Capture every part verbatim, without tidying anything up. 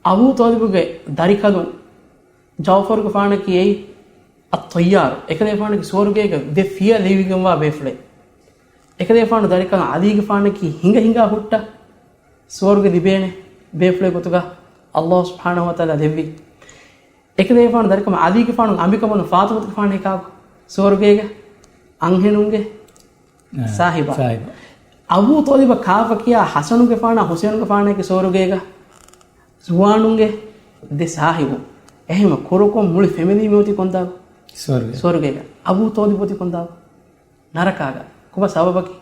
އަބޫ ޠާލިބުގެ ދަރިކަލުން ޖަޢުފަރުގެފާނަކީ އެއީ އައްޠައްޔާރު، އެކަލޭފާނަކީ ސުވަރުގޭގަ ދެ ފިޔަ ލިބިގެންވާ ބޭފުޅެއް. އެކަލޭފާނު ދަރިކަލުން ޢަލީގެފާނަކީ ހިނގަ ހިނގާ ހުއްޓަ ސުވަރުގެ ލިބޭނެ ބޭފުޅެއް ގޮތުގަ ﷲ ސުބްޙާނަހޫ ވަތަޢާލާ ދެއްވި. އެކަލޭފާނު ދަރިކަލުން ޢަލީގެފާނު އަނބިކަނބަލުން ފާޠިމަތުގެފާނަކީ ކާކު؟ ސުވަރުގޭގަ އަންހެނުންގެ އާ، ސާހިބާ. ސާހިބާ. އަބޫ ޠާލިބަށް ކާފަ ކިޔާ ޙަސަނުގެފާނާ ޙުސައިނުގެފާނަކީ ސުވަރުގޭގަ ޒުވާނުންގެ ދެ ސާހިބު. އެހެން ކުރުކޮށް މުޅި ފެމިލީ މި އޮތީ ކޮންތާކު؟ ސުވަރުގޭ. ސުވަރުގޭގަ. އަބޫ ޠާލިބު އޮތީ ކޮންތާކު؟ ނަރަކާގަ. ކޮބާ ސަބަބަކީ؟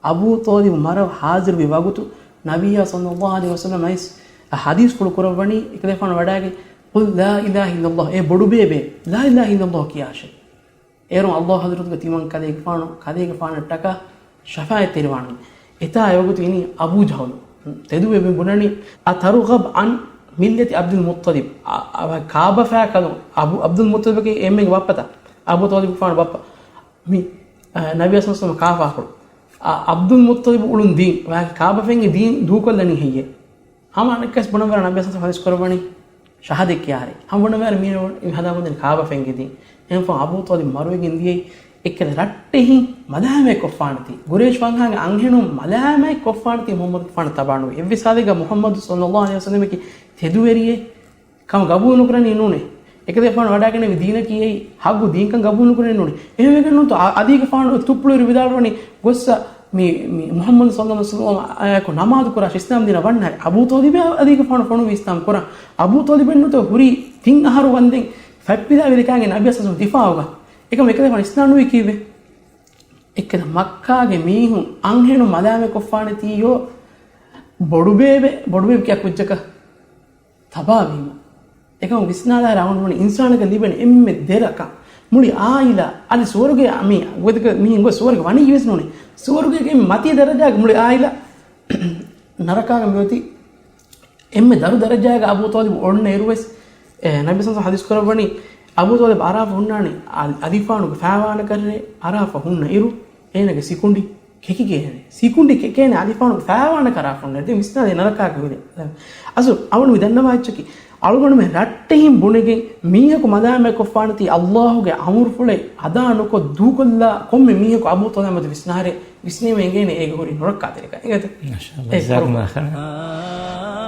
އަބޫ ޠާލިބު މަރަށް ޙާޟިރުވި ވަގުތު ނަބިއްޔާ ޞައްލައްލާހު ޢަލައިހި ވަސައްލަމަ އައިސް ޙަދީޘްފުޅު ކުރައްވަނީ އެކަލޭފާނު ވަޑައިގެން، "قل لا إله إلا الله." އޭ ބޮޑުބޭބެ، ލާ އިލާހަ އިއްލައްލާހު ކިޔާށޭ. އޭރުން ﷲ ޙަޟްރަތުގަ ތިމަން ކަލޭގެފާނު، ކަލޭގެފާނަށްޓަކާ ޝަފާޢަތްތެރިވާނެ. އެތާ އެވަގުތު އިނީ އަބޫ ޖަހުލު. ތެދުވެ ބުނަނީ، "أترغب عن ملة عبد المطلب؟" އަ، އަ، ކާބަފައިކަލުން އަބު، ޢަބްދުލް މުއްޠަލިބަކީ އެންމެންގެ ބައްޕަތަ؟ އަބޫ ޠާލިބުގެފާނު ބައްޕަ. މި، އަ، ނަބިއްޔާ ޞައްލައްލާހު ޢަލައިހި ވަސައްލަމަ ކާފާފުޅު. އަ، ޢަބްދުލް މުއްޠަލިބު އުޅުނު ދީން، ވާގި ކާބަފައިންގެ ދީން ދޫކޮށްލަނީ ހެއްޔޭ؟ ހަމަ އަނެއްކާސް ބުނަންވާ ނަބިއްޔާ ޞައްލައްލާހު ޢަލައިހި ވަސައްލަމަ ޙަދީޘް ކުރައްވަނީ ޝަހާދަތް ކިޔާރޭ. ހަމަ ބުނަންވާ މީނަ މި ހަދާ މުދިން ކާބަފައިންގެ ދީން. އެހެންފަހު އަބޫ ޠާލިބު މަރުވެގެން ދިޔައީ އެކަލަ ރައްޓެހިން މަލާމާތް ކޮށްފާނެތީ. ގުރޭޝް ވަންހާގެ އަންހެނުން މަލާމާތް ކޮށްފާނެތީ މުޙައްމަދުގެފާނަށް ތަބާނުވެ. އެއްވެސް ހާލެއްގަ މުޙައްމަދު ޞައްލައްލާހު ޢަލައިހި ވަސައްލަމަކީ ތެދުވެރިއެއް ކަމަށް ގަބޫލު ނުކުރަނީ ނޫނޭ. އެކަލޭފާނު ވަޑައިގެންނެވި ދީނަކީ އެއީ ޙައްޤު ދީންކަން ގަބޫލު ނުކުރަނީ ނޫނޭ. އެހެންވެގެން ނޫންތޯ އަ، ޢަލީގެފާނު ތުއްޕުޅުވެރި ވިދާޅުވަނީ ގޮއްސަ މި، މި މުޙައްމަދު ޞައްލައްލާހު ޢަލައިހި ވަސައްލަމަ އާއެކު ނަމާދު ކުރާ އިސްލާމް ދީނަށް ވަންނަ ހަރި. އަބޫ ޠާލިބޭ ޢަލީގެފާނު ފޮނުވި އިސްލާމް ކުރަން. އަބޫ ޠާލިބެއްނުތޯ ހުރީ ތިން އަހަރު ވަންދެން ފަތްޕިލާ ވެލިކާގެ ނަބިއްޔާ ޞައްލައްލާހު ޢަލައިހި ވަސައްލަމަ ދިފާޢުގަ. އެކަމަ އެކަލޭފާނު އިސްލާމް ނުވީ ކީއްވެ؟ އެކަލަ މައްކާގެ މީހުން އަންހެނުން މަލާމާތް ކޮށްފާނެތީޔޯ ބޮޑުބޭބެ، ބޮޑުބޭބެ ކިޔާ ކުއްޖަކަށް ތަބާވީމަ. އެކަމަކު ވިސްނާލާއިރު އަޅުގަނޑު އިންސާނަކަށް ލިބެން އެންމެ ދެރަކަށް މުޅި އާއިލާ އަދި ސުވަރުގެ މި ގޮތަކަށް މި ހިނގު ސުވަރުގެ ވަނީ ވެސް ނޫނޭ. ސުވަރުގޭގެ މަތީ ދަރަޖާގެ މުޅި އާއިލާ ނަރަކާގަ މިއޮތީ އެންމެ ދަރު ދަރަޖާގަ އަބޫ ޠާލިބު އޮންނަ އިރު ވެސް، އެ، ނަބީ ޞައްލައްލާހު ޢަލައިހި ވަސައްލަމަ ޙަދީޘް ކުރައްވަނީ، އަބޫ ޠާލިބު އަރާފަ ހުންނާނީ އަ، އަލިފާނުގެ ފާވާނަ ކަށްރޭ އަރާފަ ހުންނަ އިރު، އޭނަގެ ސިކުނޑި ކެކިގެން، ސިކުނޑި ކެކޭނެ އަލިފާނުގެ ފާވާނަ ކަށް އަރާފަ ހުންނަ. ދެން ވިސްނާލޭ ނަރަކާގެ ހުރި. އަސްލު އަޅުގަނޑު މި ދަންނަވާ އެއްޗަކީ، އަޅުގަނޑުމެން ރައްޓެހިން ބުނެގެން މީހަކު މަލާމާތް ކޮށްފާނެތީ ﷲ ގެ އަމުރުފުޅެއް އަދާ ނުކޮށް ދޫކޮށްލާ ކޮންމެ މީހަކު އަބޫ ޠާލިބާ މެދު ވިސްނާރޭ، ވިސްނީމަ އެނގޭނެ އޭގެ ހުރި ނުރައްކާތެރިކަން. އެނގޭތަ؟ މާޝާﷲ. އެ ޖަޒާކުމުﷲ ޚައިރަން.